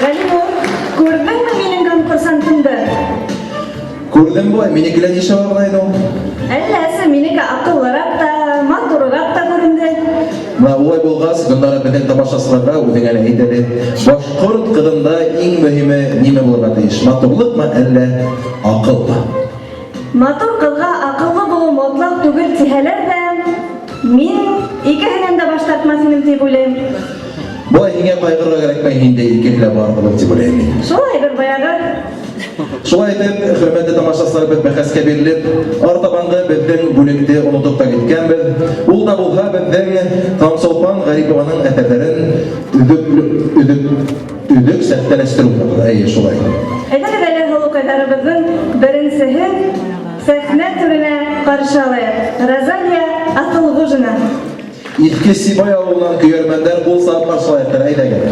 Галинур, күрҙеңме минең конкурсантымды? Күрҙем болай, минекелә нишләп алған ине ул? Әлләсе, минеке аҡыллыраҡ та, матурыраҡ та күренде. Менә улай булғас, Гөлнара, беҙҙең тамашасыларға үҙең әле әйт әле, башҡорт ҡыҙында иң мөһиме нимә булырға тейеш? Матурлыҡмы, әллә аҡылмы? Матур ҡыҙға аҡыллы булыу мотлаҡ түгел тиһәләр ҙә, мин икеһенән дә баш тартмаҫ инем тип уйлайым. Болай һиңә ҡайғырырға кәрәкмәй, һиндә икеһе лә бар булыр тип уйлайым мин. Шулайҙыр баяғы. Шулай итеп, хөрмәтле тамашасылар, беҙ бәхәскә бирелеп, артабанғы беҙҙең бүлекте онотоп та киткәнбеҙ. Ул да булһа беҙҙең Таңсолпан Ғәрипованың әҫәрҙәрен өҙөк, өҙөк, өҙөк сәхнәләштереү хакында. Әйе, шулай. Әйҙәгеҙ әле һылыуҡайҙарыбыҙҙың беренсеһен сәхнә түренә ҡаршы алайыҡ. Розалия Аҫылғужина. Иҫке Сибай ауылынан көйәрмәндәр ҡул сабып ҡаршылайыҡтыр, әйҙәгеҙ.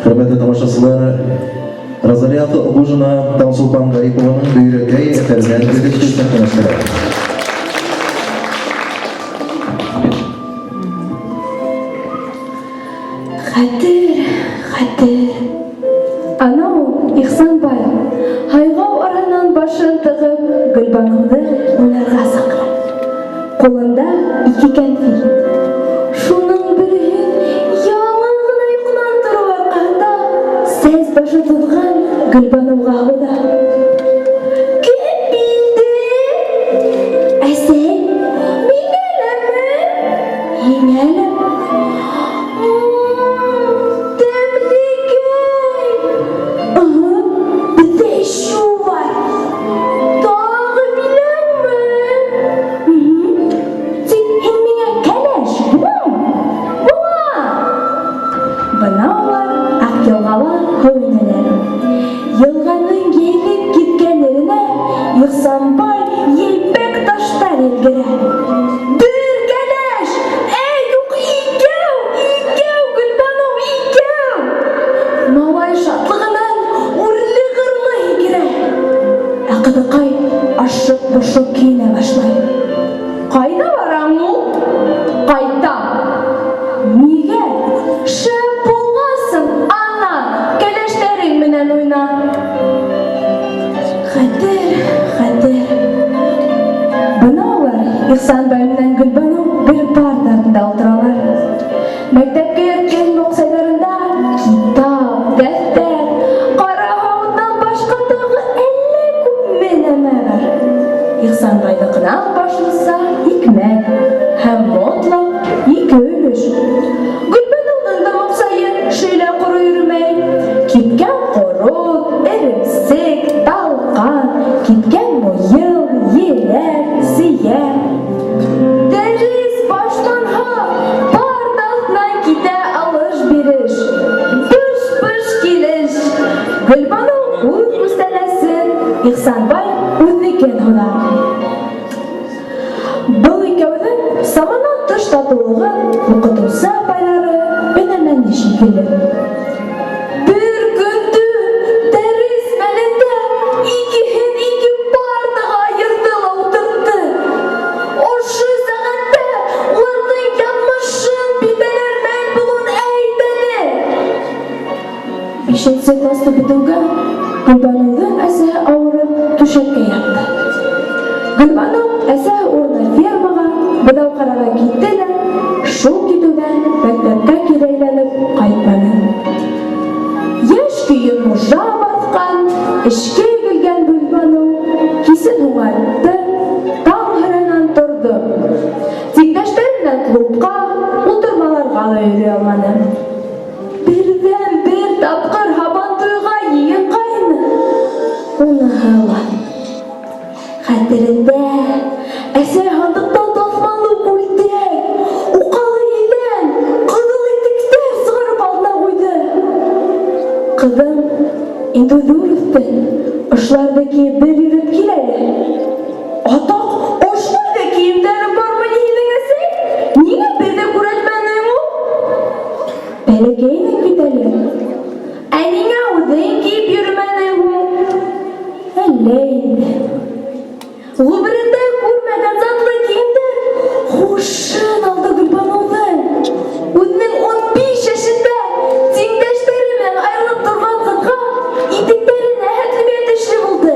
Хөрмәтле тамашасылар, Розалия Гужина Таңсулпан Гарипованың Бөйрәкәй әҫәренән өзек сәхнәләштерә. Хәтер, хәтер. Ана ул, Ихсанбай, һайғау араһынан башын тығып, Гөлбаныуҙы уйнарға саҡыра. Ҡулында ике кәнфит. Шуның береһен яңы ғына йоҡонан тороу арҡаһында сәс башы туҙған Гөлбаныуға һуҙа. Кем билде? Әсәй, миңә ләме? Һиңә лә? Тәмлекәй! Ыһы, беҙҙә еще бар. Тағы бирәңме? Тик һин миңә кәләш булам. Була! Бына улар Аҡйылғала һыу инәләр. Йылғаның йәйелеп киткән еренә Ихсанбай елпәк таштар елгерә. Бер кәләш! Әй, юҡ, икәү! Икәү, Гөлбаныу, икәү! Малай шатлығынан үрле-ҡырлы һикерә. Ә ҡыҙыҡай ашыҡ-бошоҡ кейенә башлай. Ҡайҙа бараң ул? Ҡайтам. Нигә? Шәп булғасың, ана, кәләштәрең менән уйна. Хәтер, хәтер. Бына улар Ихсанбай менән Гөлбаныу бер парта артында ултыралар. Мәктәпкә йөрөткән моҡсайҙарында китап, дәфтәр, ҡара һауыттан башҡа тағы әллә күпме нәмә бар. Ихсанбайҙыҡынан башлыса икмәк һәм мотлаҡ ике өлөш. Гөлбаныуҙың да моҡсайы шөйлә ҡоро йөрөмәй. Кипкән ҡорот, эремсек, талҡан, кипкән муйыл, еләк, сейә. Дәрес башланһа, парта артынан китә алыш-биреш, быш-быш килеш. Гөлбаныу үҙ күстәнәсен, Ихсанбай үҙенекен һуҙа. Был икәүҙең саманан тыш татыулығын уҡытыусы апайлары өнәмәне шикелле. Бер көндө дәрес мәлендә икеһен ике партаға айырҙы ла ултыртты. Ошо сәғәттә уларҙың яҙмышын билдәләр мәл булыуын әйт әле! Бишенсе класты бөтөүгә Гөлбаныуҙың әсәһе ауырып түшәккә ятты. Гөлбаныу әсәһе урынына фермаға, быҙау ҡарарға китте лә, шул китеүҙән мәктәпкә кире әйләнеп ҡайтманы. Йәш көйө нужа баҫҡан, эшкә егелгән Гөлбаныу кисен һуңайтты, таң һарайынан торҙо. Тиңдәштәре менән клубҡа, ултырмаларға ла йөрөй алманы. Берҙән-бер тапҡыр һабантуйға йыйынғайны, уныһы ла. Хәтерендә, әсәй һандыҡтан таҫмалы күлдәк, уҡалы елән, ҡыҙыл итектәр сығарып алдына ҡуйҙы. Ҡыҙым, инде ҙур үҫтең, ошоларҙы кейеп бер йөрөп кил әле. әллә инде. Ғүмерендә күрмәгән затлы кейемдәр һушын алды Гөлбаныуҙың. Үҙенең 15 йәшендә тиңдәштәре менән айырылып торған ҡыҙға итектәренә хәтлем йәтешле булды.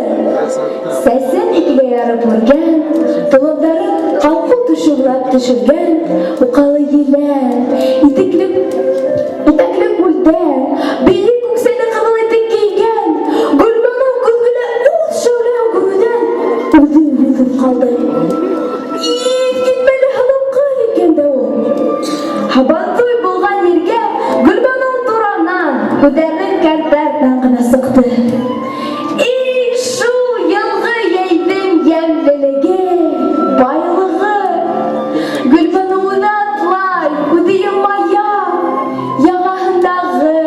Сәсен икегә ярып үргән, толымдарын ҡалҡыу түше буйлап төшөргән, уҡалы елән, итекле итәкле күлдәк, бейек үксәле ҡыҙыл итек кейгән Гөлбаныу көҙгөлә үҙ шәүләһен күреүҙән үҙе һүҙһеҙ ҡалды. Иҫ китмәле һылыу ҡыҙ икән дә ул. Һабантуй булған ергә Гөлбаныу туранан, күҙҙәренең кәртә артынан ғына сыҡты. Эй, шул йылғы йәйҙең йәмлелеге, байлығы! Гөлбаныу үҙе атлай, үҙе йылмая. Яғаһындағы,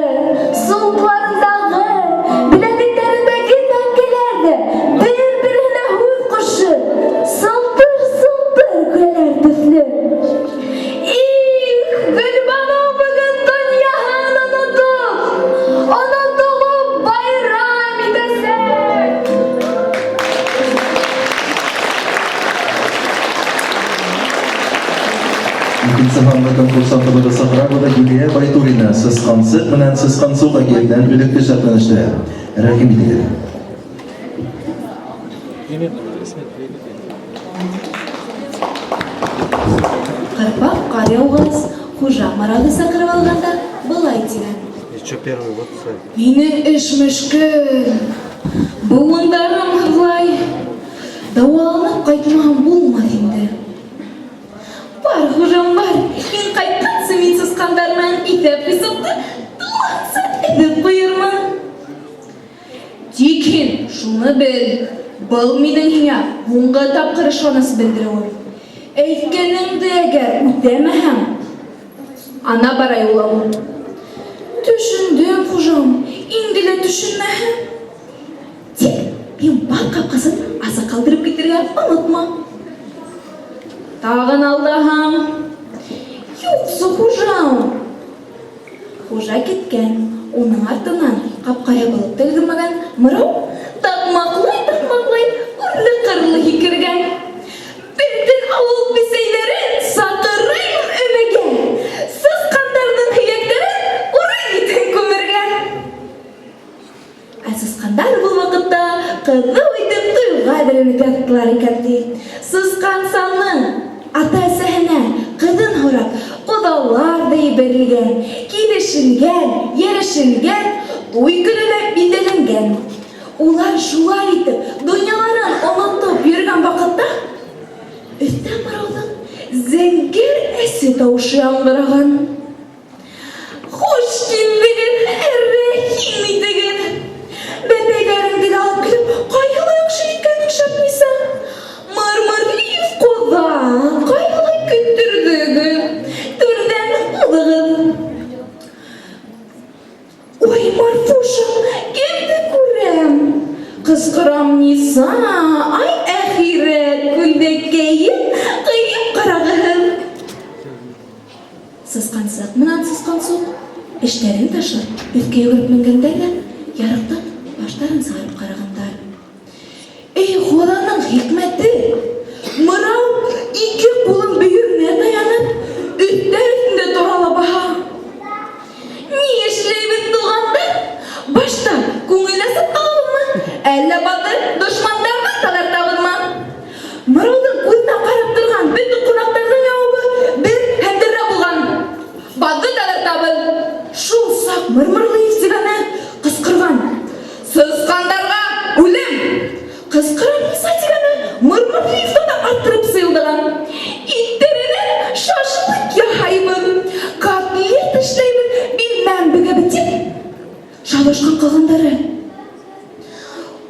сумкаларындағы, беләҙектәрендәге тәңкәләр ҙә бер-береһенә һүҙ ҡушып, сылтыр-сылтыр көләләр төҫлө. Их, Гөлбаныу бөгөн донъяһын онотоп, онотолоп байрам итәсәк! Икенсе һанлы конкурсантыбыҙҙы саҡырабыҙ ҙа Юлия Байтурина Сысҡансыҡ менән Сысҡансыҡ әкиәтенән өзекте шартланыштыра. Рәхим итегеҙ. Ҡырпаҡ ҡар яуғас, хужа Маралды саҡырып алған да былай тигән. Минең эш мөшкөл, быуындарым һыҙлай, дауаланып ҡайтмаһам булмаҫ инде. Бар, хужам, бар, һин ҡайтҡансы мин сысҡандар менән иҫәп-хисапты тулыһынса өҙөп ҡуйырмын. Тик һин шуны бел, был минең һиңә һуңғы тапҡыр ышаныс белдереүем. Әйткәнеңде әгәр үтәмәһәң, ана бара юлың. Төшөндөм, хужам, инде лә төшөнмәһәң. Тик мин бар ҡапҡасын асыҡ ҡалдырып китергә онотма. Тағын алдаһаң, юҡсы, хужам. Хужа киткән, уның артынан ҡапҡа ябылып та өлгөрмәгән Мырау таҡмаҡлай-таҡмаҡлай үрле-ҡырлы һикергән. Бөтөн ауыл бесәйҙәрен саҡырайым өмәгә, сысҡандарҙың һөйәктәрен урын итһен күмергә. Ә сысҡандар был ваҡытта ҡыҙыу итеп туйға әҙерләнеп яттылар икән, ти. Сысҡансаның ата-әсәһенә ҡыҙын һорап ҡоҙалар ҙа ебәрелгән, килешенгән, йәрешенгән, туй көнө лә билдәләнгән. Улар шулай итеп донъяларын онотоп йөрөгән ваҡытта, өҫтә Мырауҙың зәңгәр әсе тауышы яңғыраған. Хуш килдегеҙ, рәхим итегеҙ. Бәпәйҙәреңде лә алып килеп, ҡайһылай яҡшы иткәнһең, Шәпниса. Мыр-Мырлиев ҡоҙа, ҡайһылай көттөрҙөгөҙ. Түрҙән уҙығыҙ. Ой, Марфуша, кемде күрәм? Ҡысҡырам Ниса, ай әхирәт, күлдәккәйен кейеп ҡарағыһыҙ. Сысҡансыҡ менән Сысҡансуҡ, эштәрен ташлап, өҫкә йүгереп менгәндәр ҙә ярыҡтан баштарын сығарып ҡарағандар. Эй, Хоҙаның хикмәте! Мырау ике ҡулын бөйөрөнә таянып, өҫтәл өҫтөндә тора ла баһа. Ни эшләйбеҙ, туғандар? Башта күңел асып алабыҙмы, әллә батыр дошмандарҙан таҙартабыҙмы? Мырауҙың күҙенә ҡарап торған бөтөн ҡунаҡтарҙың яуабы бер һәм дәррәү булған, Баҙҙы таҙартабыҙ! Шул саҡ Мырмырлыев дигәне ҡысҡырған, Сысҡандарға үлем! Ҡысҡырам Ниса дигәне Мырмырлыевтан да арттырып сыйылдаған, Иттәренән шашлык яһайбыҙ, котлет эшләйбеҙ, билмән бөгәбеҙ, тип шаулашҡан ҡалғандары.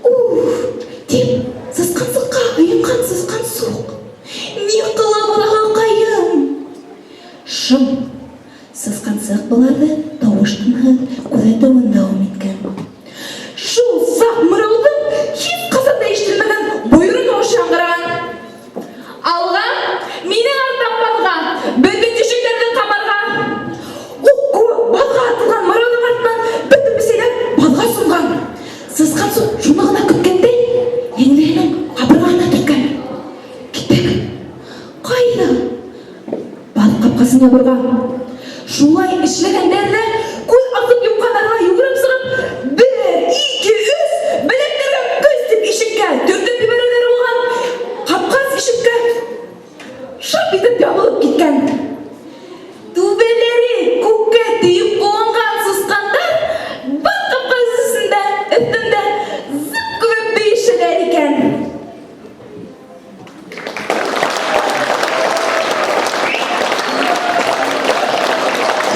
Уф! Тип, сысҡансыҡҡа һыйынған сысҡансуҡ. Ни ҡыла был ағаҡайым? Шым! Сысҡансыҡ быларҙы тауыш-тынһыҙ күҙәтеүен дауам иткән. Шул саҡ Мырауҙың һис ҡасан да ишетелмәгән бойороу тауышы яңғыраған. Алға, минең арттан баҙға, бөтөн тишектәрҙе ҡамарға! Уҡ кеүек баҙға атылған Мырауҙың артынан бөтөн бесәйләр баҙға сумған. ябырға. Шулай эшләгәндәр ҙә, күҙ асып йомҡан арала йүгереп сығып, бер, ике, өс, беләктәргә көс тип ишеккә төртөп ебәреүҙәре булған, ҡапҡас ишеккә шап итеп ябылып киткән. Түбәләре күккә тейеп ҡыуанған сысҡандар был ҡапҡа өстендә, өҫтөндә зыҡ көлөп бейешәләр икән.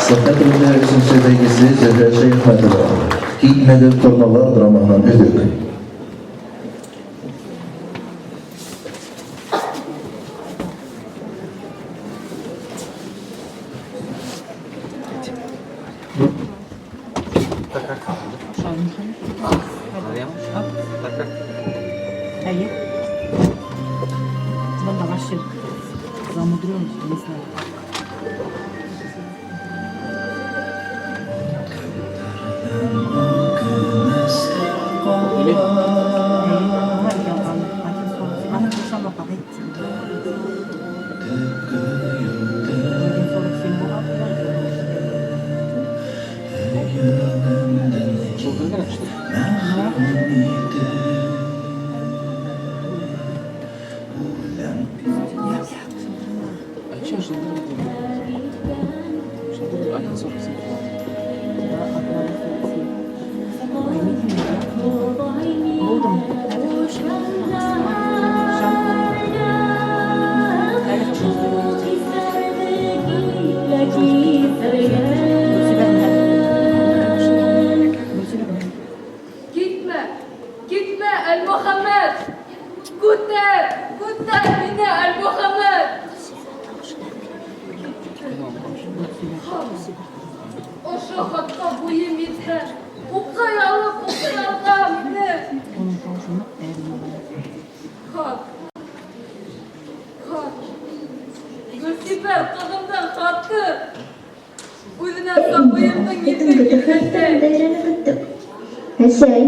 Сәхнә түрендә өченче бәйгесе Зөһрә Шәяхмәтова. Китмәгез торналар драмаһынан өзек. Әйе. Бында вообще замудрен, не знаю. Китмә, китмә, Әлмөхәмәт! Күтәр, күтәр мине, Әлмөхәмәт! Ошо хатҡа буйым етһә, уҡый алып уҡый алһам ине. Хат. Хат. Гөлсибәр ҡыҙымдың хаты. Үҙенә сабыйымдың Бөтен еҫе көтөп килгәндәй. әйләнеп бөттөк. Әсәй,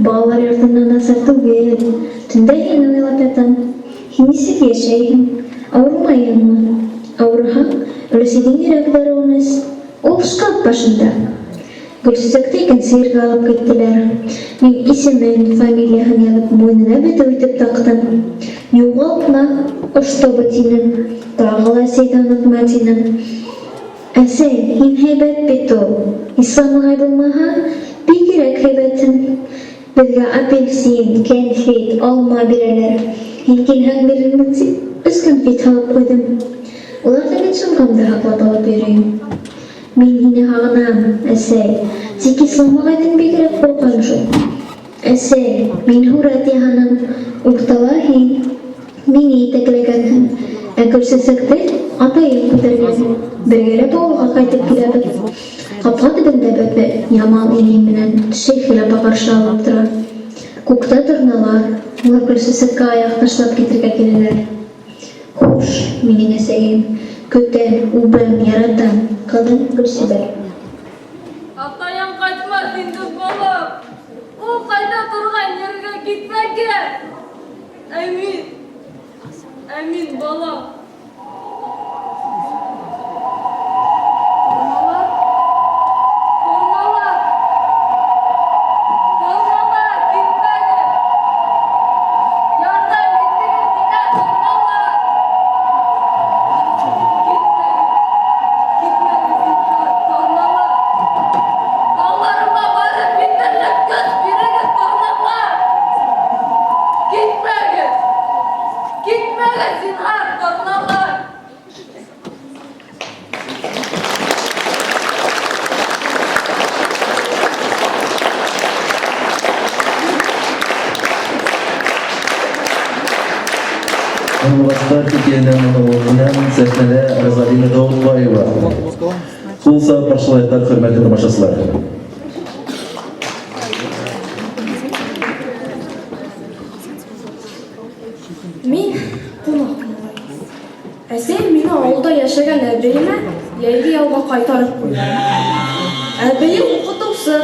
балалар йортында насар түгел. Төндә һине уйлап ятам. Һин нисек йәшәйһең? Ауырымайһыңмы? Ауырыһаң, өләсәйҙең йөрәк дарыуын эс. Ул шкаф башында. Гөлсәсәкте икенсе ергә алып киттеләр. Мин исемен, фамилияһын яҙып, муйынына бетеү итеп таҡтым. Юғалтма, оштобы тинем. Тағы ла әсәйҙе онотма тинем. Әсәй, һин һәйбәт бит ул. Ислам ағай булмаһа, бигерәк һәйбәтһең. Беҙгә апельсин, кәнфит, алма бирәләр. Һин килһәң бирермен тип, өс кәнфит һалып ҡуйҙым. Уларҙы мин сумкамда һаҡлап алып йөрөйөм. Мин һине һағынам, әсәй. Тик Ислам ағайҙан бигерәк ҡурҡам шул. Әсәй, мин һүрәт яһаным. Уртала һин. Мине етәкләгәнһең. Ә Гөлсәсәкте атайым күтәргән. Бергәләп ауылға ҡайтып киләбеҙ. Ҡапҡа төбөндә беҙҙе Ямал инәй менән Шәйхел апа ҡаршы алып тора. Күктә торналар, улар Гөлсәсәккә аяҡ ташлап китергә киләләр. Хуш, минең әсәйем. Көтәм, үбәм, яратам. Ҡыҙың Гөлсибәр. Атайың ҡайтмаҫ инде, балам. Ул ҡайта торған ергә китмәгән. Ә мин, ә мин, балам. Торналар, торналар, торналар, китмәгеҙ. Ярҙам итегеҙ миңә, торналар. Китмәгеҙ, китмәгеҙ, зинһар, торналар. Балаларыма барып етерлек көс бирегеҙ, торналар. Китмәгеҙ, китмәгеҙ, зинһар, торналар. Карлыгачтар хикәяһеннән монолог белән сәхнәдә Розалина Даутбаева. Кул сабып каршылайыклар, хөрмәтле тамашачылар. Мин кунак малай. Әсәй мине авылда яшәгән әбиемә җәйге ялга кайтарып куйды. Әбием укытучы,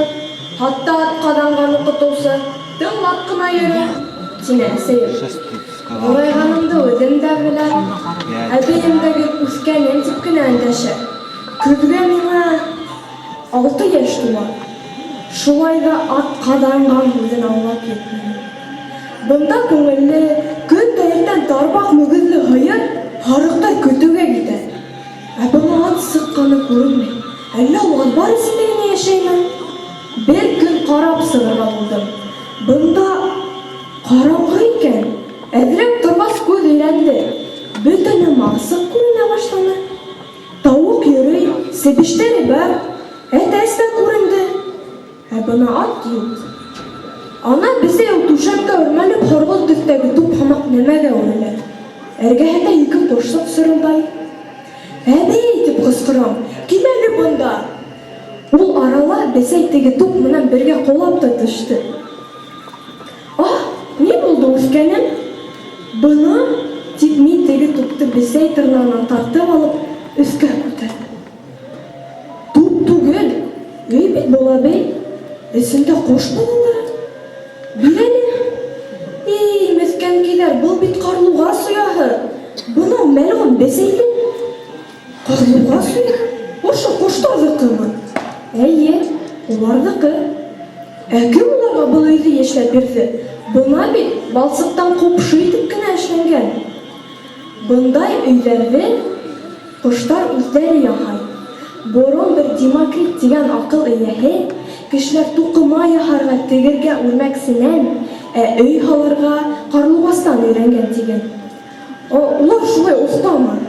хатта атказанган укытучы, тыңлап кына йөри. Тине әсәйем. Ҙурайғанымды үҙем дә беләм. Әбейем дә гел үҫкәнем тип кенә өндәшә. Көҙгә миңа алты йәш тула. Шулай ҙа ат ҡаҙанған һүҙен аңлап етмәнем. Бында күңелле, көн дә иртән тарбаҡ мөгөҙлө һыйыр, һарыҡтар көтөүгә китә. Ә бына ат сыҡҡаны күренмәй. Әллә ул аҙбар эсендә генә йәшәйме? Бер көн ҡарап сығырға булдым. Бында ҡараңғы икән. Әҙерәк торғас күҙ өйрәнде. Бөтә нәмә асыҡ күренә башланы. Тауыҡ йөрөй, себештәре бар, әтәс тә күренде. Ә бына ат юҡ. Ана бесәй ул түшәмгә үрмәләп һорғолт төҫтәге туп һымаҡ нәмәгә үрелә. Эргәһендә ике ҡошсоҡ сырылдай. Әбей! тип ҡысҡырам. Кил әле бында! Ул арала бесәй теге туп менән бергә ҡолап та төштө. Аһ, ни булды, үҫкәнем? Бына, тип мин теге тупты бесәй тырнағынан тартып алып, өҫкә күтәрҙем. Туп түгел, өй бит был, әбей. Эсендә ҡош балалары. Бир әле. Эй, меҫкенкәйҙәр, был бит ҡарлуғас ояһы. Бынау мәлғүн бесәйҙең. Ҡарлуғас ояһы? Ошо ҡоштарҙыҡымы? Эйе, уларҙыҡы. Ә кем уларға был өйҙө йәшләп бирҙе? Бына бит балсыҡтан ҡупшы итеп кенә эшләнгән. Бындай өйҙәрҙе ҡоштар үҙҙәре яһай. Борон бер Демокрит тигән аҡыл эйәһе, кешеләр туҡыма яһарға, тегергә үрмәксенән, ә өй һалырға ҡарлуғастан өйрәнгән тигән. Улар шулай оҫтамы?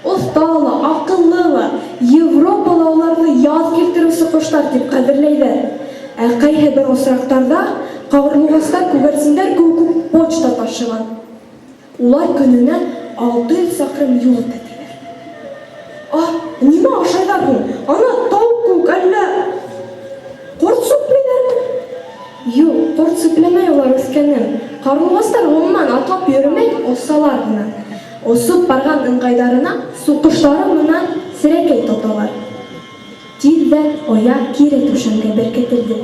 Оҫта ла, аҡыллы ла. Европала уларҙы яҙ килтереүсе ҡоштар тип ҡәҙерләйҙәр. Ә ҡайһы бер осраҡтарҙа ҡарлуғастар күгәрсендәр кеүек үк почта ташыған. Улар көнөнә 600 саҡрым юл үтә тиләр. Аһ, нимә ашайҙар һуң? Ана тауыҡ кеүек әллә ҡорт сүпләйҙәрме? Юҡ, ҡорт сүпләмәй улар, үҫкәнем. Ҡарлуғастар, ғөмүмән, атлап йөрөмәй, осалар ғына. Осоп барған ыңғайҙарына суҡыштары менән серәкәй тоталар. Тиҙҙән оя кире түшәмгә беркетелде.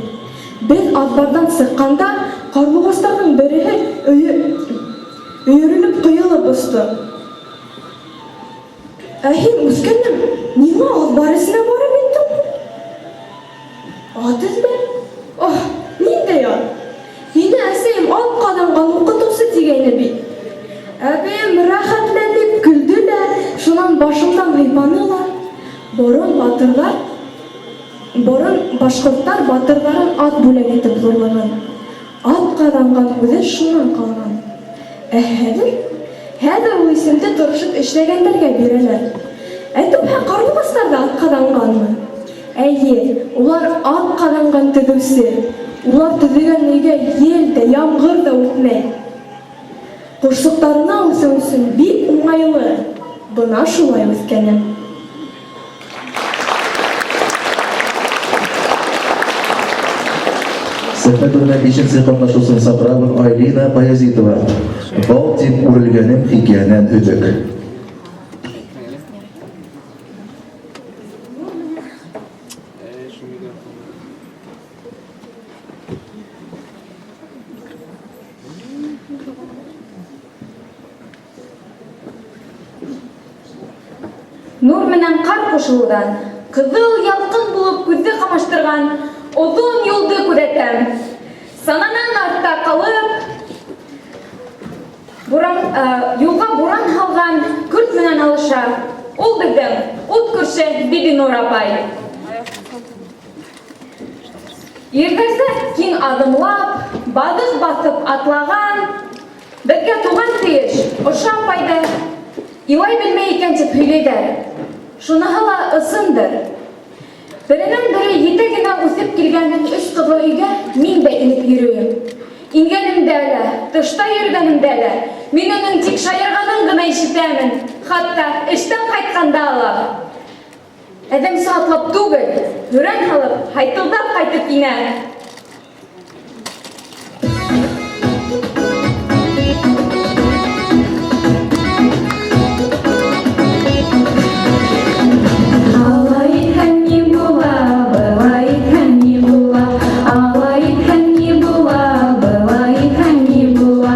Беҙ аҙбарҙан сыҡҡанда, ҡарлуғастарҙың береһе өйөрөлөп ҡойолоп осто. Ә һин, үҫкәнем, ниңә аҙбар эсенә барып индең һуң? Ат эҙләп. Аһ, ниндәй ат? Һине әсәйем ат ҡаҙанған уҡытыусы тигәйне бит. Әбейем рәхәтләнеп көлдө лә, шунан башымдан һыйпаны ла, Борон батырҙар, борон башҡорттар батырҙарын ат бүләк итеп ҙурлаған. Ат ҡаҙанған һүҙе шунан ҡалған. Ә хәҙер? Хәҙер ул исемде тырышып эшләгәндәргә бирәләр. Ә түбһә ҡарлуғастар ҙа ат ҡаҙанғанмы? Әйе, улар ат ҡаҙанған төҙөүсе. Улар төҙөгән өйгә ел дә, ямғыр ҙа үтмәй. Ҡошсоҡтарына үҫеү өсөн бик уңайлы. Бына шулай үҫкәнем. Сәхнә түренә бишенче катнашучыны чакырабыз, Айлина Баязитова. Бал дип үрелгәнем хикәянән өзек. Нур менән ҡар ҡушылыуҙан ҡыҙыл ялҡын булып күҙҙе ҡамаштырған оҙон юлды күҙәтәм. Сананан артта ҡалып, буран, юлға буран һалған көрт менән алыша. Ул беҙҙең ут күрше Бибинур апай. Ирҙәрсә киң аҙымлап, баҙыҡ баҫып атлаған, беҙгә туған тейеш ошо апай ҙа илай белмәй икән тип һөйләйҙәр. Шуныһы ла ысындыр. Беренән-бере ете генә үҫеп килгән өс ҡыҙлы өйгә мин дә инеп йөрөйөм. Ингәнемдә лә, тышта йөрөгәнемдә лә мин уның тик шаярғанын ғына ишетәмен, хатта эштән ҡайтҡанда ла. Әҙәмсә атлап түгел, һөрән һалып, һайтылдап ҡайтып инә. Алай итһәң ни була, былай итһәң ни була, алай итһәң ни була, былай итһәң ни була.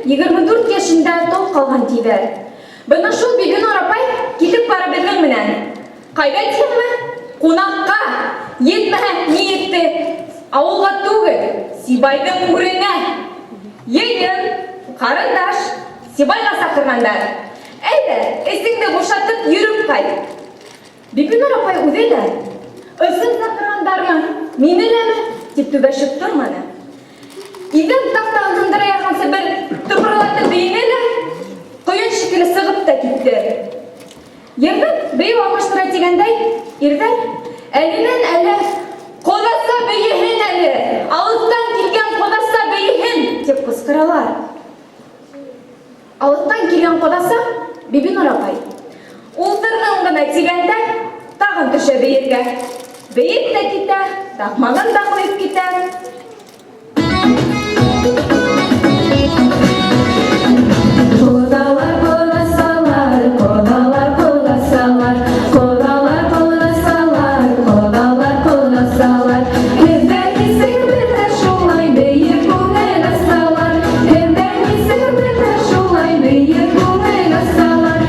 24 йәшендә тол ҡалған тиҙәр. Бына шул Бибинур апай китеп бара беҙҙең менән. Ҡайҙа тиһеңме? Ҡунаҡҡа! Етмәһә, ни етте? Ауылға түгел, Сибайҙың үренә! Йыйын, ҡарындаш, Сибайға саҡырғандар. Әйҙә, эсеңде бушатып йөрөп ҡайт. Бибинур апай үҙе лә, ысын саҡырғандармы, мине ләме, тип түбәшеп торманы. Иҙән таҡтаһын һындыра яҙғансы бер тыпырлатып бейене лә, ҡойон шикелле сығып та китте. Йырҙы бейеү алмаштыра тигәндәй, ирҙәр әленән-әле Ҡоҙаса бейеһен әле, алыҫтан килгән ҡоҙаса бейеһен, тип ҡысҡыралар. Алыҫтан килгән ҡоҙаса, Бибинур апай, ултырҙым ғына тигәндә, тағын төшә бейергә. Бейеп тә китә, таҡмағын да ҡуйып китә. Ҡоҙалар, ҡоҙасалар, ҡоҙалар, ҡоҙасалар, ҡоҙалар, ҡоҙасалар, ҡоҙалар, ҡоҙасалар. Һеҙҙә нисек, беҙҙә шулай бейеп күңел асалар. Һеҙҙә нисек, беҙҙә шулай бейеп күңел асалар.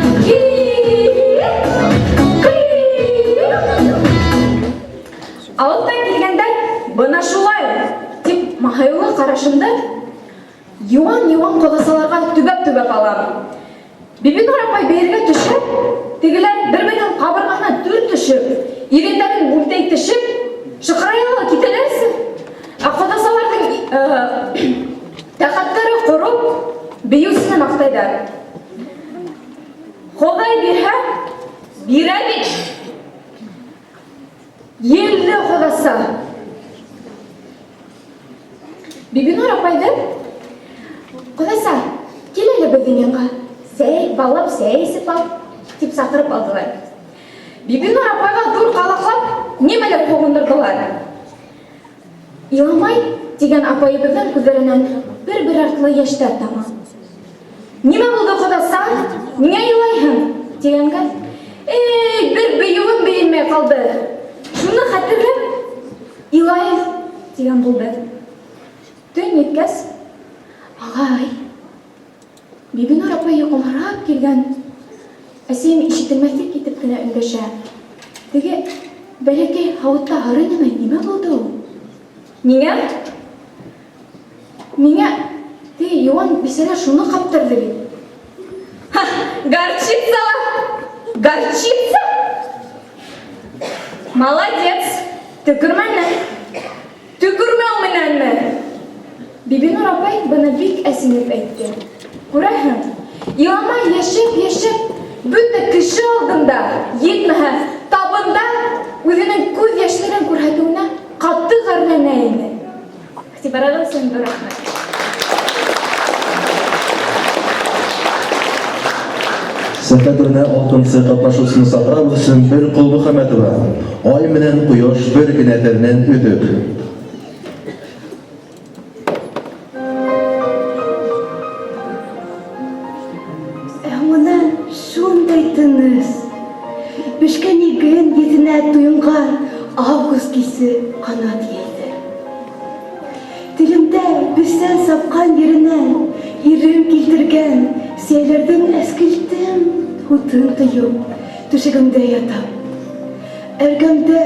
Алыҫтан килгәндәр бына шулай ул, тип маһайыулы ҡарашымды йыуан-йыуан ҡоҙасаларға төбәп-төбәп алам. Бибинур апай бейергә төшһә, тегеләр бер-береһенең ҡабырғаһына төртөшөп, ирендәрен бүлтәйтешеп, шыҡырая ла китәләрсе. Ә ҡоҙасаларҙың тәҡәттәре ҡороп, бейеүсене маҡтайҙар. Хоҙай бирһә, бирә бит. Елле ҡоҙаса. Бибинур апайҙы, Ҡоҙаса, кил әле беҙҙең янға, сәй, баллап сәй эсеп ал, тип саҡырып алдылар. Бибинур апайға ҙур ҡалаҡлап нимәлер һоғондорҙолар. Иламай тигән апайыбыҙҙың күҙҙәренән бер-бер артлы йәштәр тама. Нимә булды, ҡоҙаса, ниңә илайһың? тигәнгә, Эй, бер бейеүем бейелмәй ҡалды, шуны хәтерләп илайым, тигән булды. Төн еткәс, Ағай, Бибинур апай йоҡомһорап килгән. Әсәйем ишетелмәҫлек итеп кенә өндәшә. Теге бәләкәй һауытта һары нәмә нимә булды ул? Ниңә? Миңә теге йыуан бисәләр шуны каптырды бит. Ха, горчица ла! Горчица? Молодец, төкөрмәне. Төкөрмәү менәнме? Бибинур апай быны бик әсенеп әйтте. Күрәһең, Иламай яшәп-яшәп, бөтә кеше алдында, етмәһә, табында үзенең күҙ йәшләрен күрһәтеүенә каты гарьләнә ине. Игътибарыгыз өчен ҙур рәхмәт. Сәхнә түренә алтынчы катнашучыны чакырабыз, Сөмбел Колмөхәммәтова. Ай менән кояш бер генә тәннән өзек. Ә һуңынан шундый тыныч, пешкән иген йөзенә туйынган август киче канат йәйде. Телемдә бесән сапкан ереннән ирем килтергән сөяләрнең әскелтем һутын тоеп, түшәгемдә ятам. Эргәмдә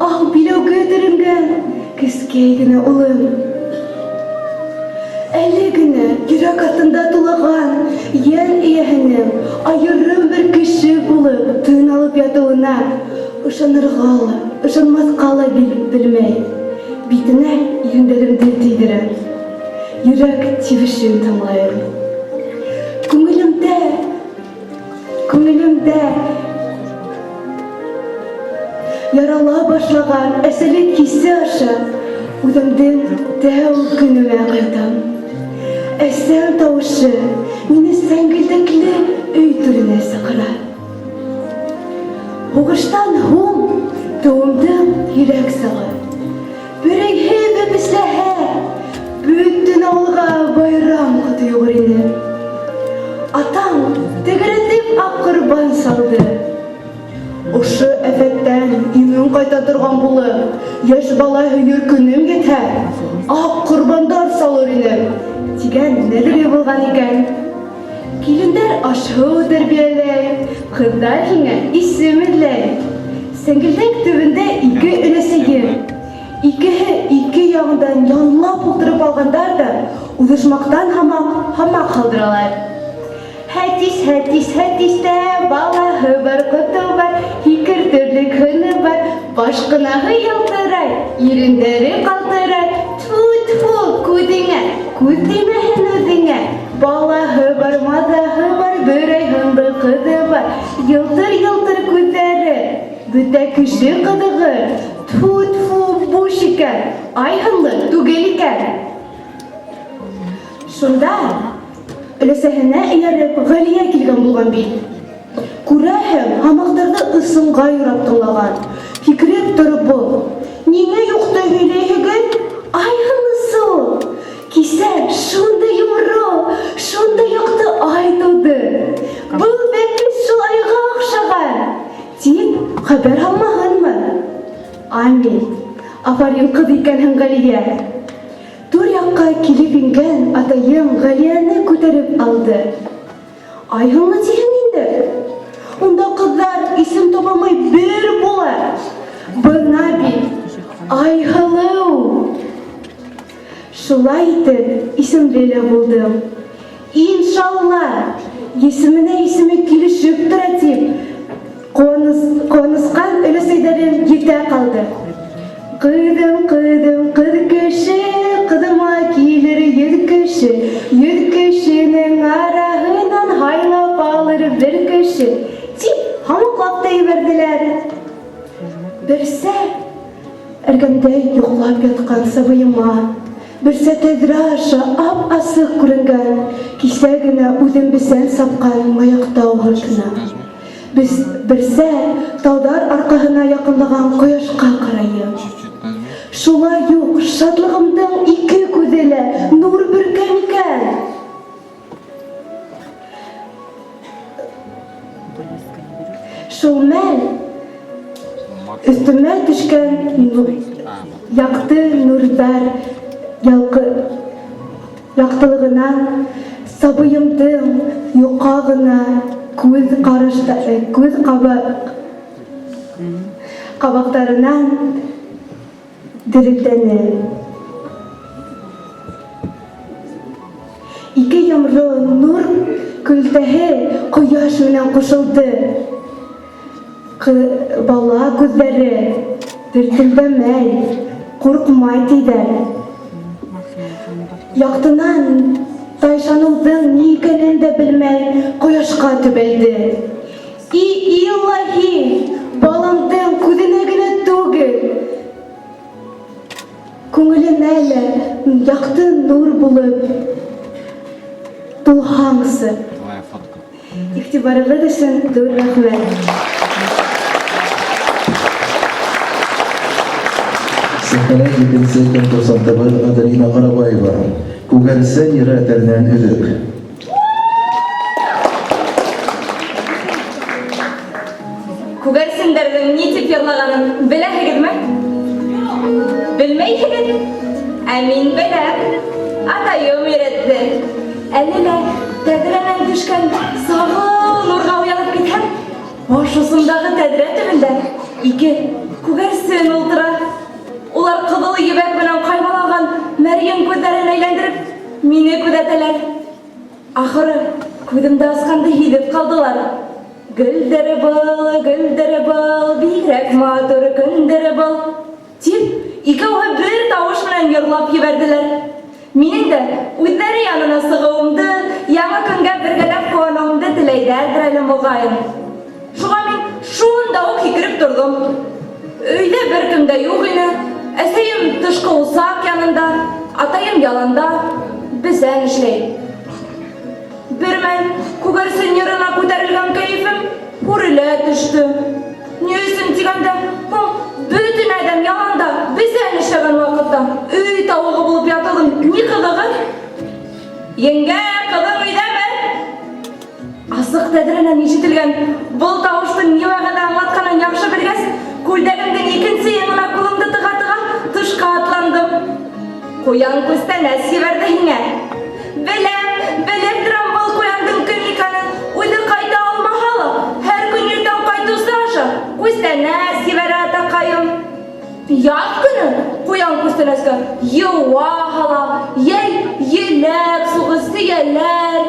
ак биләүгә төренгән кескәй генә улым. Әле генә йөрәк астында тулаган йән ияһенең аерым бер кеше булып тын алып ятуына ышанырга ла, ышанмаска ла белмәй, битенә ирендәремде тидерәм, йөрәк тибешен тыңлайым. Күңелемдә Күңелемдә ярала башлаган әсәлек хисе аша үземнең тәү көнемә кайтам. Әсәм тавышы мине сәңгелдәкле өй түренә чакыра. Һугыштан һуң тыуымдың йөрәк сагы. Берәйһе бәбесләһә, бөтен авылга байрам коты йогыр ине. Атаң тәгәрәтеп ак корбан салды. Ошо афәттән имен кайта торган булып, яшь бала һөер көнем етһә, ак корбандар салыр инем, Тигән нәҙере булған икән. Килендәр аш-һыу тәрбиәләй, ҡыҙҙар һиңә исем эҙләй. Сәңгелдәк төбөндә ике өләсәйем. Икеһе ике яғындан янлап ултырып алғандар ҙа, уҙышмаҡтан һамаҡ, һамаҡ һалдыралар. Һәтис, һәтис, һәтис тә, балаһы бар, ҡото бар, һикертерлек һыны бар, башҡынаһы ялтырай, ирендәре ҡалтырай, тфү-тфү, күҙеңә, күҙ теймәһен үҙеңә, балаһы бар, маҙаһы бар, берәй һынлы ҡыҙы бар, йылтыр-йылтыр күҙҙәре, бөтә кеше ҡыҙығыр, тфү-тфү, буш икән, ай һынлы түгел икән. Шунда өләсәһенә эйәреп Галия килгән булган бит. Күрәһең, һамаҡтарҙы ысынға юрап тыңлаған. Һикереп тороп был, Ниңә юҡты һөйләйһегеҙ? Ай һынлысы ул! Кисә шундый йомро, шундый яҡты ай тыуҙы. Был бәпес шул айға оҡшаған! Тип хәбәр һалмаһынмы? Амин! Афарин ҡыҙ икәнһең, Галия! Түр якка килеп ингән атаем Галияне күтәреп алды. Айһыңмы тиһең инде? Унда кызлар исем табалмай бер була. Бына бит, Айһылыу! Шулай итеп, исемле лә булдым. Иншалла, исеменә исеме килешеп тора дип, куанышкан өләсәйләрем етә калды. Кызым, кызым, кыз кеше, кызыма килер 100 кеше, 100 кешенең араһынан һайлап алыр бер кеше, дип һамаклап та ебәрделәр. Берсе эргәмдә йоклап яткан сабыема, берсе тәҙрә аша ап-асыҡ күренгән, кисә генә үҙем бесән сапҡан Маяҡтау һыртына. Берсе тауҙар арҡаһына яҡынлаған ҡояшҡа ҡарайым. Шулай уҡ шатлығымдың ике күҙе лә нур бөркә микән? Шул мәл өҫтөмә төшкән яҡты нурҙар яҡтылығынан сабыйымдың йоҡа ғына күҙ күҙ ҡабаҡтарынан Дерелдәне. Ике йомры нур көлтәһе кояш менән ҡушылды. Бала күҙҙәре дертлдәмәй, ҡурҡмай тиҙәр. Яҡтынан тайшаныуҙың ни икәнен дә белмәй, кояшҡа төбәлде. И Иллаһи, баламдың күҙенә генә түгел, күңеленә лә яҡты нур булып тулһаңсы. Игътибарыгыҙ өсөн ҙур рәхмәт. Сәхнәлә икенсе конкурсантыбыз Аделина Карабаева. Күгәрсен йыры әҫәренән өзек. Күгәрсендәрҙең ни тип йырлағанын беләһегеҙме? Белмәйһегеҙ? Ә мин беләм. Атайым өйрәтте. Әле лә тәҙрәнән төшкән сағыу нурға уянып китһәм, баш осомдағы тәҙрә төбөндә ике күгәрсен ултыра. Улар ҡыҙыл ебәк менән ҡаймаланған мәрйен күҙҙәрен әйләндереп, мине күҙәтәләр. Ахыры, күҙемде асҡанды һиҙеп ҡалдылар. Гөлдер был, гөлдер был, бигерәк матур көндер был, тип, икәүһе бер тауыш менән йырлап ебәрҙеләр. Минең дә үҙҙәре янына сығыуымды, яңы көнгә бергәләп ҡыуаныуымды теләйҙәрҙер әле, моғайын. Шуға мин шунда уҡ һикереп торҙом. Өйҙә бер кем дә юҡ ине. Әсәйем тышҡы усаҡ янында, атайым яланда, бесән эшләй. Бер мәл күгәрсен йырына күтәрелгән кәефем һүрелә төштө. Ни өсөн тигәндә, һуң бөтөн адәм яланда бесән эшләгән ваҡытта өй тауығы булып ятыуҙың ни ҡыҙығы? Еңгә, ҡыҙың өйҙәме? Асыҡ тәҙрәнән ишетелгән был тауыштың ни вәғәҙә аңлатҡанын яҡшы белгәс, күлдәгемдең икенсе яңына ҡулымды тыға-тыға тышҡа атландым. Ҡуян күстәнәс ебәрҙе һиңә. йыуа һала, йәй еләк суғы, сөйәләр.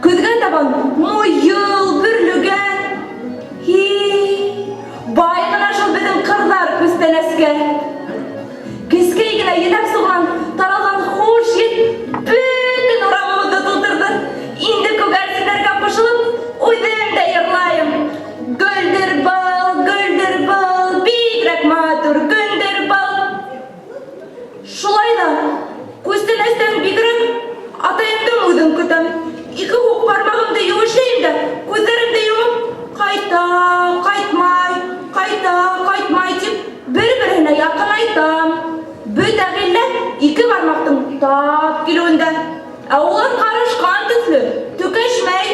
Көҙгә табан муйыл, бөрлөгән. Һи, бай ғына шул беҙҙең ҡырҙар күстәнәскә. Кескәй генә еләк суғынан таралған хуш еҫ бөтөн урамыбыҙҙы тултырҙы. Инде күгәрсендәргә ҡушылып, үҙем дә йырлайым. Гөлдер был, гөлдер был, бигерәк матур көндер был. Шулай ҙа күстәнәстән бигерәк атайымдың үҙен көтәм. Ике һуҡ бармағымды еүешләйем дә, күҙҙәремде йомоп, ҡайта, ҡайтмай, ҡайта, ҡайтмай тип бер-береһенә яҡынайтам. Бөтә ғиллә ике бармаҡтың тап килеүендә. Ә улар ҡарышҡан төҫлө, төкәшмәй.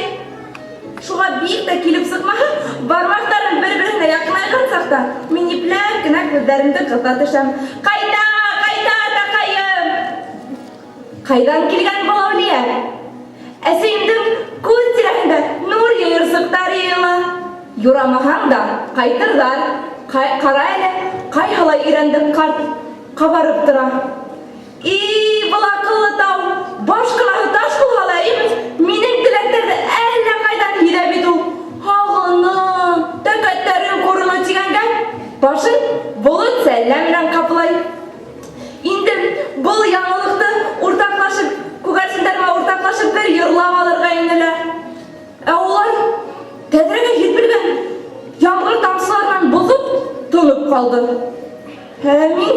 Шуға бик тә килеп сыҡмаһа, бармаҡтарым бер-береһенә яҡынайған саҡта мин ипләп кенә күҙҙәремде ҡыҫа төшәм. Ҡайта, ҡайта, атаҡайым! Ҡайҙан килгән был әүлиә? Әсәйемдең күҙ тирәһендә нур йыйырсыҡтар йыйыла. Юрамаһаң да, ҡайтырҙар. Ҡара әле, ҡайһылай өйрәндек ҡарт, ҡабарып тора. И, был аҡыллы тау, баш ҡынаһы таш булһа ла, әйеме, минең теләктәрҙе әллә ҡайҙан һиҙә бит ул. Һағыным, тәкәттәрем ҡороно тигәнгә, башын болот сәллә менән ҡаплай. Инде был яңылыҡты уртаҡлашып, күгәрсендәр менән уртаҡлашып бер йырлап алырға ине лә. Ә улар тәҙрәгә һирпелгән ямғыр тамсыларынан боҙоп, тынып ҡалды. Ә мин,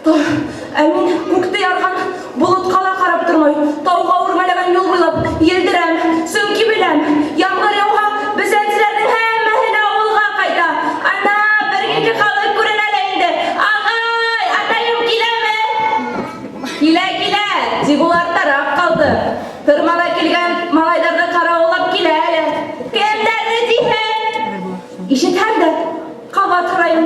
ә мин күкте ярған болотҡа ла ҡарап тормай, тауға үрмәләгән юл буйлап елдерәм, сөнки беләм, ямғыр яуһа, бесәнселәрҙең һәммәһе лә ауылға ҡайта. Ана, бер-ике халыҡ күренә лә инде. Ағай, атайым киләме? Килә, килә, тик ул арттараҡ ҡалды. Тырмала килгән малайҙарҙы ҡарауыллап килә әле. Кемдәрҙе тиһең? Ишетһәм дә, ҡабат һорайым.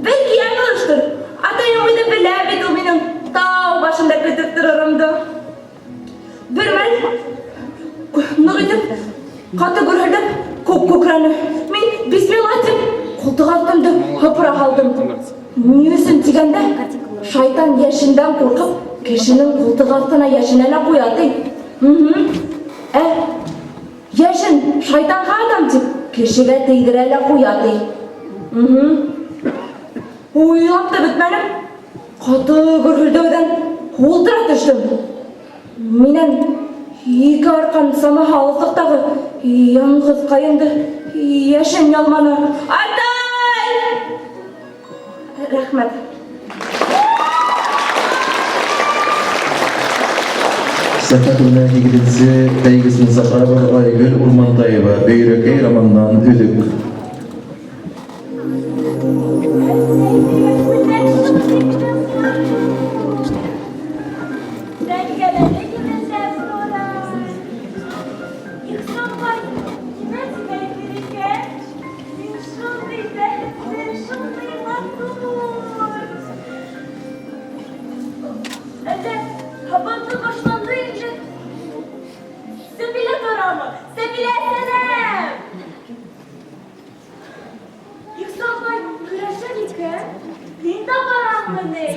Бәлки яңылыштыр. Атайым үҙе белә бит ул минең тау башында көтөп торорымды. Бер мәл ныҡ итеп, ҡаты гөрһөлдәп күк күкрәне. Мин бисмилла тип ҡултыҡ аҫтымды һыпыра һалдым. Ни өсөн тигәндә, шайтан йәшендән ҡурҡып, кешенең ҡултыҡ аҫтына йәшенә лә ҡуя ти. Ә йәшен шайтанға атам тип, кешегә тейҙерә лә ҡуя ти. Уйлап та бөтмәнем, ҡаты гөрһөлдәүҙән һултыра төштөм. Минән ике арҡан самаһы алыҫлыҡтағы яңғыҙ ҡайынды йәшен ялманы. Атай! Рәхмәт. Сәхнә түренә һигеҙенсе бәйгесен саҡырабыҙ Айгөл Урмантаева, Бөйрәкәй романынан өзек. Ихсанбай көрәшә икән, мин дә бараммыни?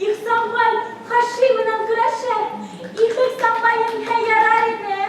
Ихсанбай Хашим менән көрәшә. Их, Ихсанбай еңһә ярар ине.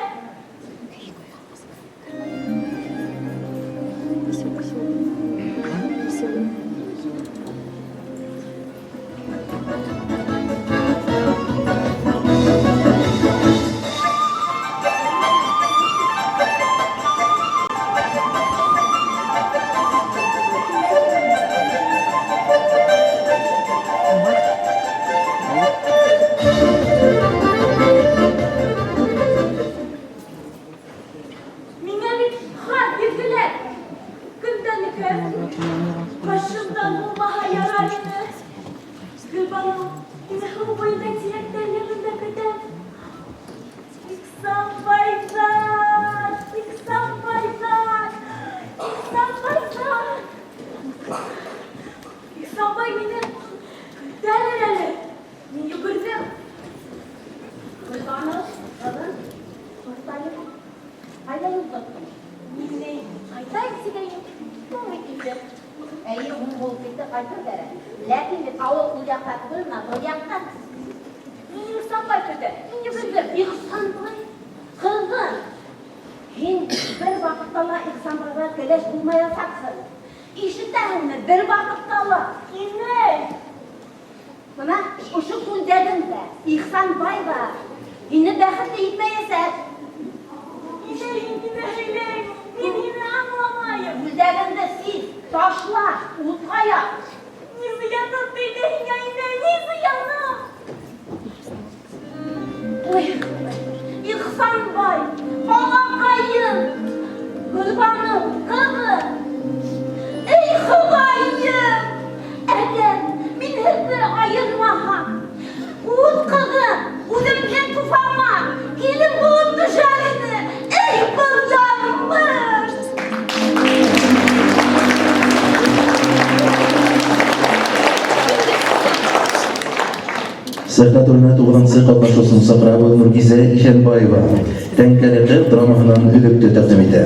булмаясаҡһың. Ишетәһеңме, бер ваҡытта ла, инәй! Бына ошо күлдәгең дә, Ихсанбай ҙа һине бәхетле итмәйәсәк. Инәй, һин нимә һөйләйһең? Мин һине аңламайым. Күлдәгеңде сис, ташла, утҡа яҡ. Ни зыяным тейҙе һиңә, инәй, ни зыяным? Ой, Ихсанбай, балаҡайым, Гөлбаныу ҡыҙы. Эй, Хоҙайым! Әгәр мин һеҙҙе айырмаһам, үҙ ҡыҙым үҙемдең туфама килен булып төшәр ине. Эй, был яҙмыш! Сәхнә түренә тугызынчы катнашучыны чакырабыз, Нургизә Ишәнбаева Тәңкәле кыз драмаһыннан өзекте тәкъдим итә.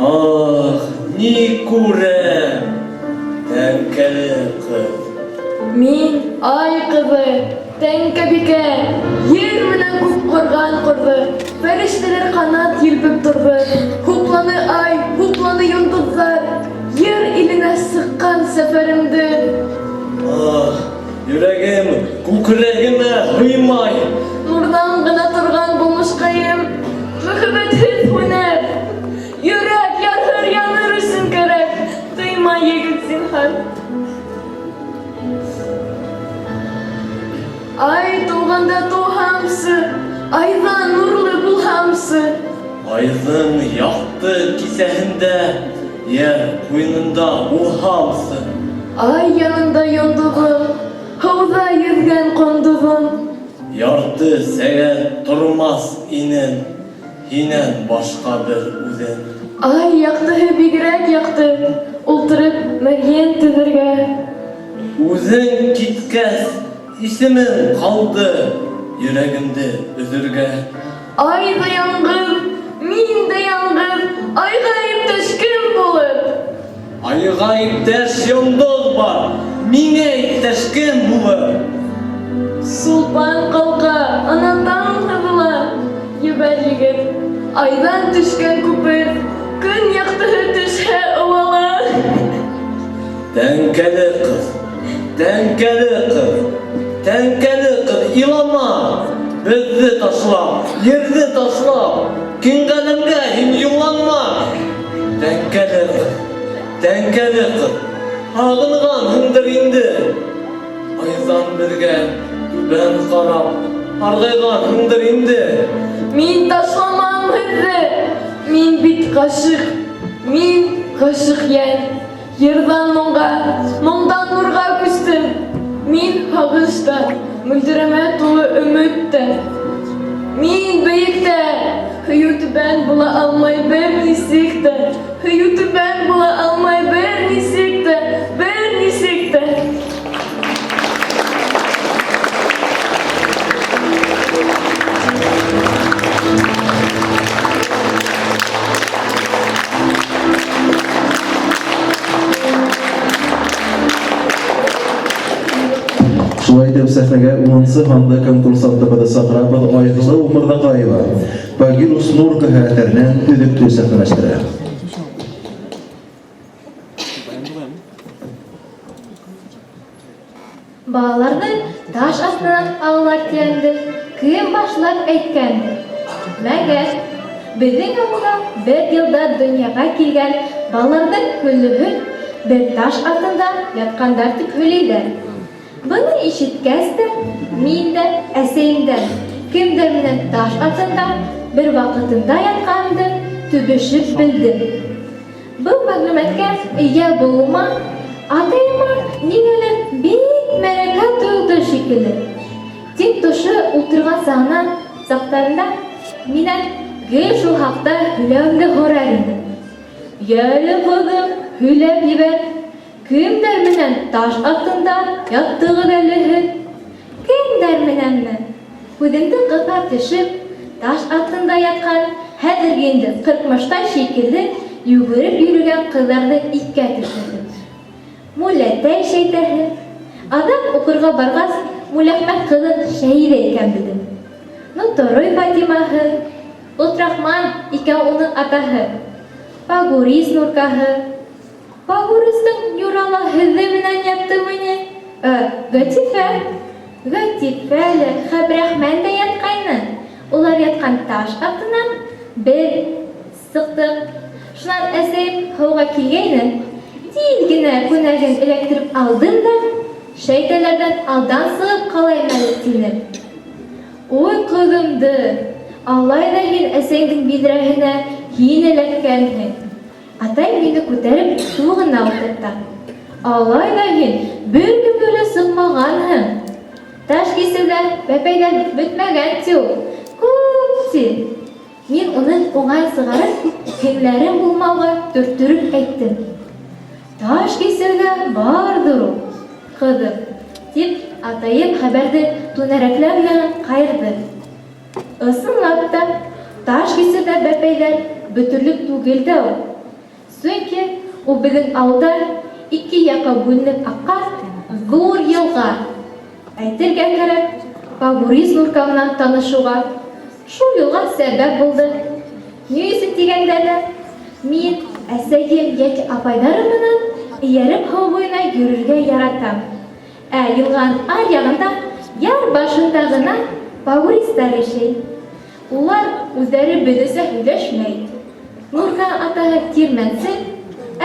Ах, ни күрәм, тәңкәле кыз. Мин, Ай кызы, Тәңкәбикә, ер менән күк корган корҙо, фәрештәләр ҡанат елпеп торҙо, хупланы ай, хупланы йондоҙҙар, ер иленә сыҡҡан сәфәремде. Ах, йөрәгем күкрәгемә һыймай. Нурҙан ғына торған булмышҡайым, мөхәббәтһеҙ һүнәр. Йөрәк ярһыр яныр өсөн кәрәк, тыйма, егет, зинһар. Ай тыуғанда тыуһамсы, айҙан нурлы булһамсы. Айҙың яҡты кисәһендә йәр ҡуйынында булһамсы. Ай янында йондоҙом, һыуҙа йөҙгән ҡондоҙом. Ярты сәғәт тормас инем һинән башҡа бер үҙем. Ай яҡтыһы бигерәк яҡты, ултырып мәрйен теҙергә. Үҙең киткәс, исемем ҡалды йөрәгемде өҙөргә. Ай ҙа яңғыҙ, мин дә яңғыҙ, айға иптәш кем булыр? Айға иптәш йондоҙ бар, миңә иптәш кем булыр? Сулпан ҡалҡа, ана таң һыҙыла. Ебәр егет, айҙан төшкән күпер, көн яҡтыһы төшһә ыуала. Тәңкәле ҡыҙ, тәңкәле ҡыҙ, тәңкәле ҡыҙ, илама! Беҙҙе ташлап, ерҙе ташлап, киң ғаләмгә һин юлланма! Тәңкәле ҡыҙ, тәңкәле ҡыҙ, һағынғанһыңдыр инде. Айҙан беҙгә түбән ҡарап, һарғайғанһыңдыр инде. Мин ташламам һеҙҙе, мин бит ғашиҡ, мин ғашиҡ йән. Йырҙан моңға, моңдан нурға күстем. Мин һағыш та, мөлдөрәмә тулы өмөт тә. Мин бейек тә, һөйөү түбән була алмай бер нисек тә. Һөйөү түбән була алмай бер нисек тә, бер нисек тә. Шулай итеп, сәхнәгә унынчы һанлы конкурсантыбыҙҙы саҡырабыҙ, Айһылыу Мырҙаҡаева Багирус Нуркаһы әҫәренән өзекте сәхнәләштерә. Балаларҙы таш аҫтынан алалар тигәнде кем башлап әйткәндер? Мәгәр, беҙҙең ауылда бер йылда донъяға килгән балаларҙың көллөһөн бер таш аҫтында ятҡандар тип һөйләйҙәр. Быны ишеткәс тә, мин дә әсәйемдән кемдәр менән таш аҫтында бер ваҡытында ятҡанымды түбешеп белдем. Был мәғлүмәткә эйә булыуыма атайыма ниңәлер бик мәрәкә тойолдо шикелле. Тик тошо ултырған сағынан, саҡтарында минән гел шул хаҡта һөйләүемде һорар ине. Йәле, ҡыҙым, һөйләп ебәр, кемдәр менән таш аҫтында яттығыҙ әле һеҙ? Кемдәр менәнме? Һүҙемде ҡыҫа төшөп, таш аҫтында ятҡан, хәҙерге инде ҡырҡмыштай шикелле йүгереп йөрөгән ҡыҙҙарҙы иҫкә төшөрҙөм. Мулләтәй шәйтәһе. Аҙаҡ уҡырға барғас, Мулләхмәт ҡыҙын Шәһиҙә икән белдем. Ну, Торой Фатимаһы, Лотрахман икән уның атаһы. Пагурис Нуркаһы. Пагуристың Нюрала һеҙҙе менән яттымы ни? Ә, Гатифә. Гатифә лә, Хәбрәхмән дә ятҡайны. Улар ятҡан таш аҫтынан беҙ Сыҡтыҡ. Шунан әсәйем һыуға килгәйне, тиҙ генә күнәген эләктереп алдым да, шәйтәләрҙән алдан сығып ҡалайым әле, тинем. Уй, ҡыҙымды, алай ҙа һин әсәйеңдең биҙрәһенә һин эләккәнһең. Атай мине күтәреп стулына ултырта. Алай ҙа һин бер кемгә лә сыҡмағанһың. Таш кисеүҙә бәпәйҙәр бөтмәгән, ти ул. Күп, ти. Мин уны уңай сығарып, һеңләрем булмауға төрттөрөп әйттем. Таш кисеүҙә барҙыр ул, ҡыҙым, тип атайым хәбәрҙе түнәрәкләү яғын ҡайырҙы. Ысынлап та, таш кисеүҙә бәпәйҙәр бөтөрлөк түгел дә ул. Сөнки ул беҙҙең ауылда ике яҡҡа бүленеп аҡҡан ҙур йылға. Әйтергә кәрәк, Пагурис Нурка менән танышыуға шул йылға сәбәп булды. Ни өсөн тигәндә лә, мин әсәйем йәки апайҙарым менән эйәреп һыу буйына йөрөргә яратам. Ә йылғаның аръяғында, яр башында ғына пагуристар йәшәй. Улар үҙҙәре беҙҙеңсә һөйләшмәй. Нурка атаһы тирмәнсе,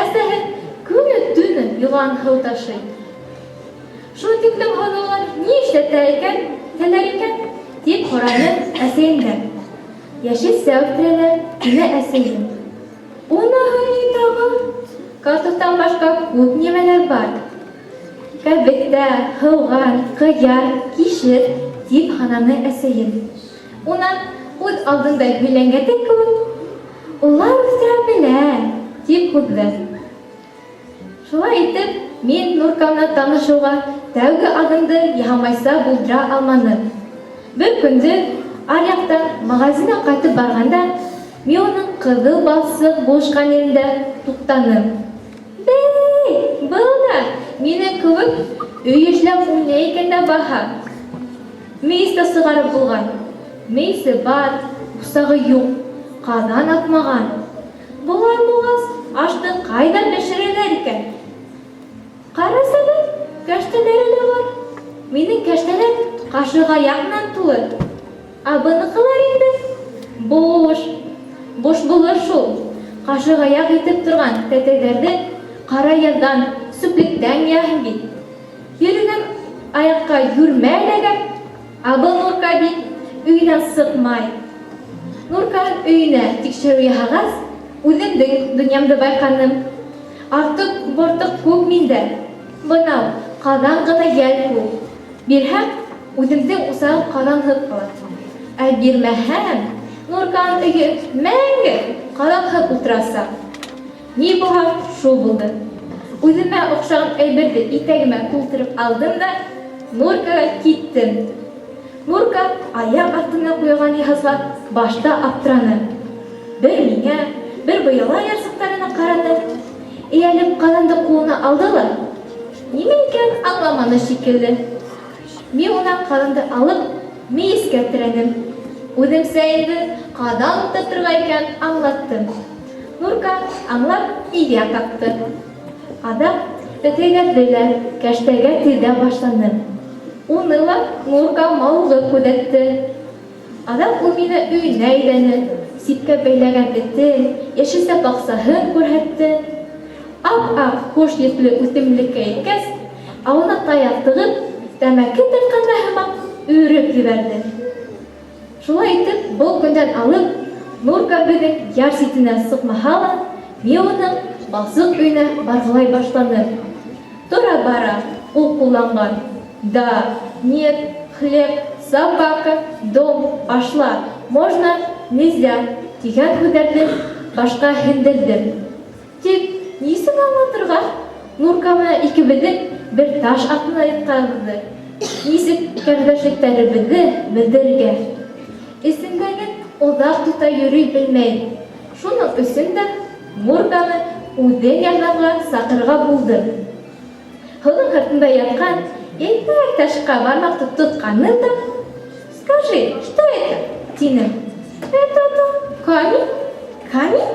әсәһе көнө-төнө йылан һыу ташый. Шул тиклем һыуҙы улар ни эшләтә икән, тәләр икән? дип һораны әсәйемдән. Йәшелсә үҫтерәләр, тине әсәйем. Уныһы ни тағы? Картуфтан башҡа күп нимәләр бар. Кәбеҫтә, һыуған, ҡыяр, кишер, тип һананы әсәйем. Унан үҙ алдында һөйләнгәндәй кеүек, Улар үҫтерә белә, тип һуҙҙы. Шулай итеп, мин Нурка менән танышыуға тәүге аҙымды яһамайса булдыра алманым. Бер көндө аръяҡтан магазиннан ҡайтып барғанда, мин уның ҡыҙыл балсыҡ булышҡан ерендә туҡтаным. Бәй, был да минең кеүек өй эшләп уйнай икән дә баһа. Мейес тә сығарып булған. Мейесе бар, усағы юҡ, ҡаҙан атмаған. Болай булғас, ашты ҡайҙа бешерәләр икән? Ҡарасәле, кәштәләре лә бар. Минең кәштәләр ҡашығаяҡ менән тулы. Ә быныҡылар инде буш. Буш булыр шул. Ҡашығаяҡ итеп торған тәтәйҙәрҙе ҡара яҙҙан, сүплектән йыяһың бит. Йөрөгән аяҡҡа йүрмә эләгә. Ә был Нурка бит өйөнән сыҡмай. Нурка өйөнә тикшереү яһағас, үҙемдең донъямды байҡаным. Артыҡ-бортыҡ күп миндә. Бынау ҡаҙан ғына йәл күк. Бирһәм, үҙемдең усағым ҡаҙанһыҙ ҡала. Ә бирмәһәм, Нурканың өйө мәңге ҡаҙанһыҙ ултырасаҡ. Ни булһа, шул булды. Үҙемә оҡшаған әйберҙе итәгемә тултырып алдым да, Нуркаға киттем. Нурка аяҡ аҫтына ҡуйылған йыһазға башта аптыраны. Бер миңә, бер быяла ярсыҡтарына ҡараны. Эйәлеп ҡаҙанды ҡулына алды ла, нимә икәнен аңламаны шикелле. Мин унан ҡаҙанды алып, мейескә терәнем. Үҙемсә инде ҡаҙан ултыртырға икәнен аңлаттым. Нурка аңлап игә ҡаҡты. Аҙаҡ тәтәйҙәрҙе лә кәштәгә теҙә башланым. Уны ла Нурка мауығып күҙәтте. Аҙаҡ ул мине өенә әйҙәне, ситкә бәйләгән этен, йәшелсә баҡсаһын күрһәтте. Ап-аҡ хуш еҫле үҫемлеккә еткәс, ауына таяҡ тығып, тәмәке тартҡанда һымаҡ өрөп ебәрҙе. Шулай итеп, был көндән алып, Нурка беҙҙең яр ситенә сыҡмаһа ла, мин уның балсыҡ өенә барғылай башланым. Тора-бара ул ҡулланған Да, нет, хлеб, собака, дом, пошла, можно, нельзя дигән һүҙҙәрҙе башҡа һеңдерҙем. Тик нисек аңлатырға Нурка менән икебеҙҙең бер таш аҫтына ятҡаныбыҙҙы, нисек кәрҙәшлектәребеҙҙе белдерергә? Эсемдәге. оҙаҡ тота йөрөй белмәй. Шуның өсөн дә Мурганы үҙем ярҙамға саҡырырға булдым. Һыуҙың һыртында ятҡан еңкәк ташҡа бармаҡты тотҡанмын да, Скажи, что это? тинем. Это-то камень? Камень?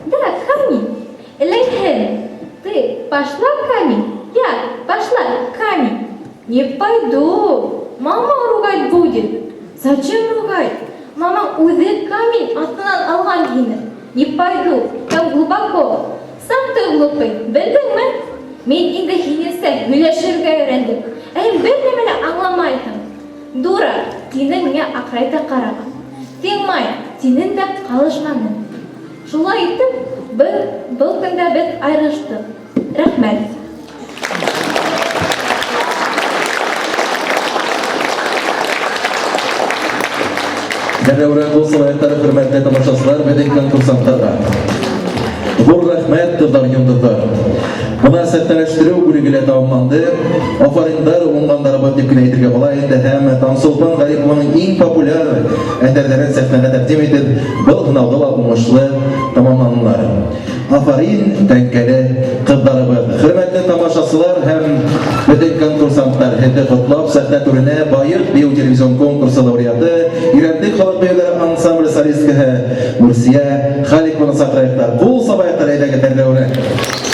Да, камень. Эләйһен, ты пошла камень? Я пошла камень. Не пойду, мама ругать будет. Зачем ругать? Мамаң үҙе камень аҫтынан алған һине. Не пойду, там глубоко. Сам ты глупый, белдеңме? Мин инде һинеңсә һөйләшергә өйрәндем. Ә һин бер нәмә лә аңламайһың. Дура, тине миңә аҡрайта ҡарап. Тиңмай, тинем дә ҡалышманым. Шулай итеп, был, был көндә беҙ айырылыштыҡ. Рәхмәт. Дәррәүрәк кул сабаяктар, хөрмәтле тамашачылар, безнең конкурсантларга. Зур рәхмәт, кызлар, йолдызлар. Бына сәхнәләштерү бүлеге лә тәмамланды. Афариндар, уңганнарыбыз дип кенә әйтергә була инде һәм Тансолпан Гарипованың иң популяр әсәрләрен сәхнәгә тәкъдим итеп, был һынауҙы ла уңышлы тәмамланылар. Афарин, тәңкәле кызларыбыз. Хөрмәтле тамашачылар һәм безнең конкурсантлар, һеҙҙе котлап, сәхнә түренә Баек бию телевизион конкурсы лауреаты, Ирәндек халык биюләре ансамбле солисткаһы Нурсия Халикованы саҡырайыҡ та. Ҡул сабайыҡ та, әйҙәгеҙ, дәррәүрәк.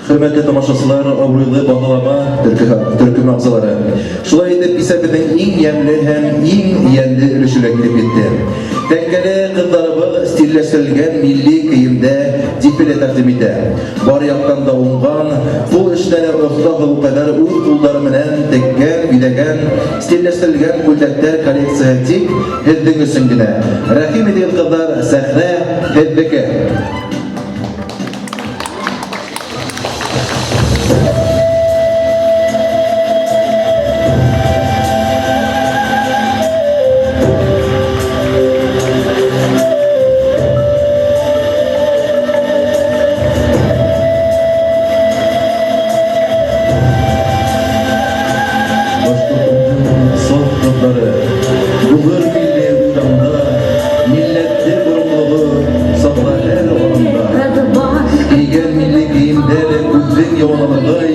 Хөрмәтле тамашасылар, абруйлы баһалама төркеме әгъзалары. Шулай итеп, кисәбезнең иң ямьле һәм иң ямьле өлеше дә килеп җитте. Тәңкәле кызларыбыз стильләштерелгән милли киемдә дефиле тәкъдим итә. Бар яктан да уңган, кул эшләре оста һылукайлар үз куллары белән теккән, бизәгән, стильләштерелгән күлмәкләр коллекциясе тик һезнең өчен генә. Рәхим итегез, кызлар, сәхнә һезнеке. Башкортымның саф кызлары, булыр милли уйранда, милләтле горурлыгы сакла һәр адымда. Кигән милли киемдә дә күзнең явын алырдай,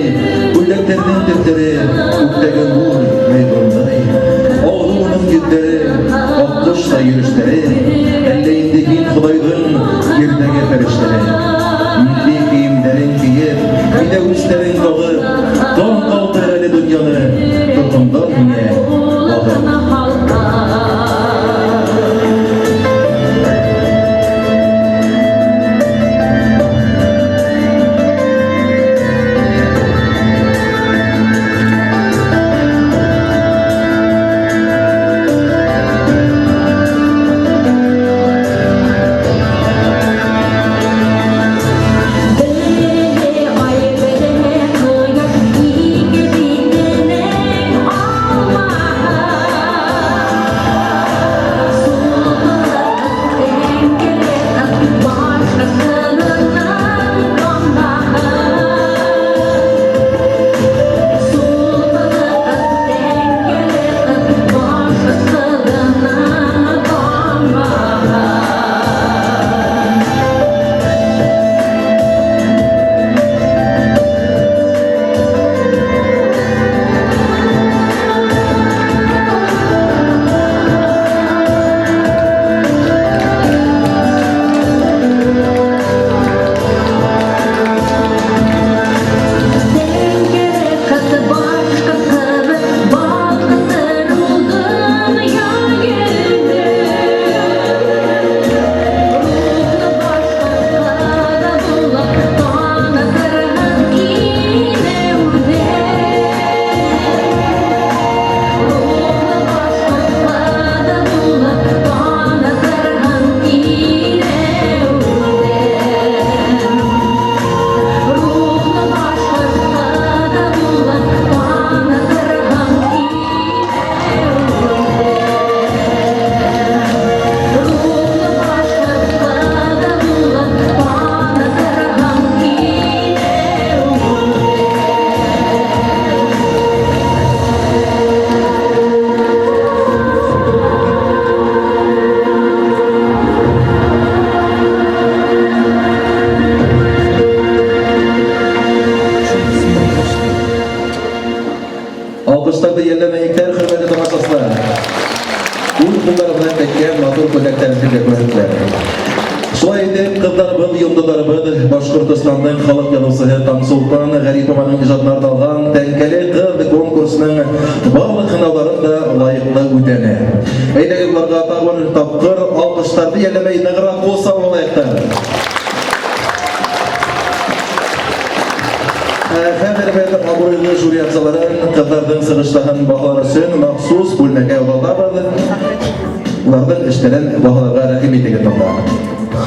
күлмәкләрнең төсләре күктәге нур мәйдандай. Алгы моның йөзләре, аккоштай йөрешләре, әллә инде һин Ходайның җирдәге фәрештәләре. Милли киемнәрен киеп, биләүешләрен тагып, таң калдыр әле дөньяны, токымдан миңа багып. Алкышларны йәлләмәекләр, хөрмәтле тамашачылар. Үз куллары белән теккән матур күлмәкләрен сезгә күрсәттеләр. Шулай итеп, кызларыбыз, йолдызларыбыз Башкортостанның халык язучысы Таңсулпан Гарипованың иҗатына арналган Тәңкәле кыз конкурсының барлык сынауларын да лаеклы үтәде. Әйдәгез, боларга тагын бер тапкыр алкышларны йәлләмәй ныграк кул сабып алыйк та. Хәзер без абруйлы жюри әгъзаларын кызларның чыгышларын баһалар өчен махсус бүлмәгә озатабыз. Уларның эшләрен баһаларга рәхим итегез монда.